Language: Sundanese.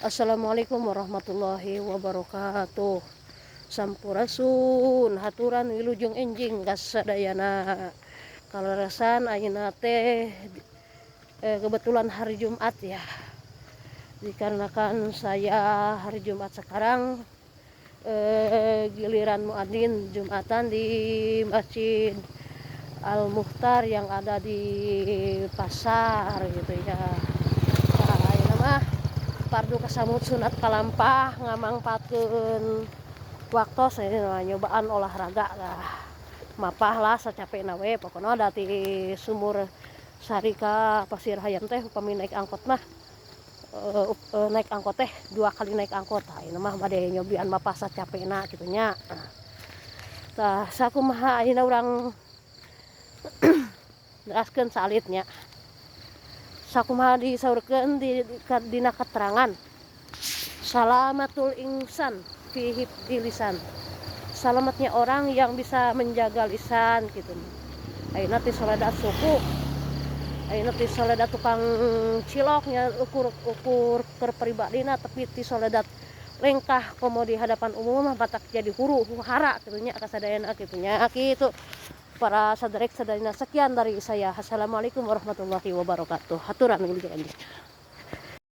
Assalamualaikum warahmatullahi wabarakatuh. Sampurasun, haturan wilujeng enjing kasadayana. Kaleresan ayeuna teh kebetulan hari Jumat ya. Dikarenakan saya hari Jumat sekarang giliran muadzin Jumatan di Masjid Al Mukhtar yang ada di pasar gitu ya. Nah, ayeuna mah fardu kasamut, sunat kalampah, ngamangpaatkeun waktos ini nyobaan olahraga lah, mapah lah sacapekna we. Pokokna da ti Sumur Sari ka Pasir Hayam teh upami naik angkot mah naik angkot teh dua kali naik angkot. Tah, ayeuna mah bade nyobian mapah sacapekna kitu nya. Tah, sakumaha ayeuna urang neraskeun saalit nya, sakumaha disaurkeun di dina keterangan salamatul insan fi hifdzi lisan, selamatnya orang yang bisa menjaga lisan gitu. Ayeuna ti soledat suku, ayeuna ti soledat tukang ciloknya, ukur ukur keur pribadina, tapi ti soledat lengkah komo di hadapan umum mah batak jadi huru hara kitu nya kasadayana kitu nya. Kitu para saderek sadayana, sekian dari saya. Assalamualaikum warahmatullahi wabarakatuh. Haturan wilujeng enjing.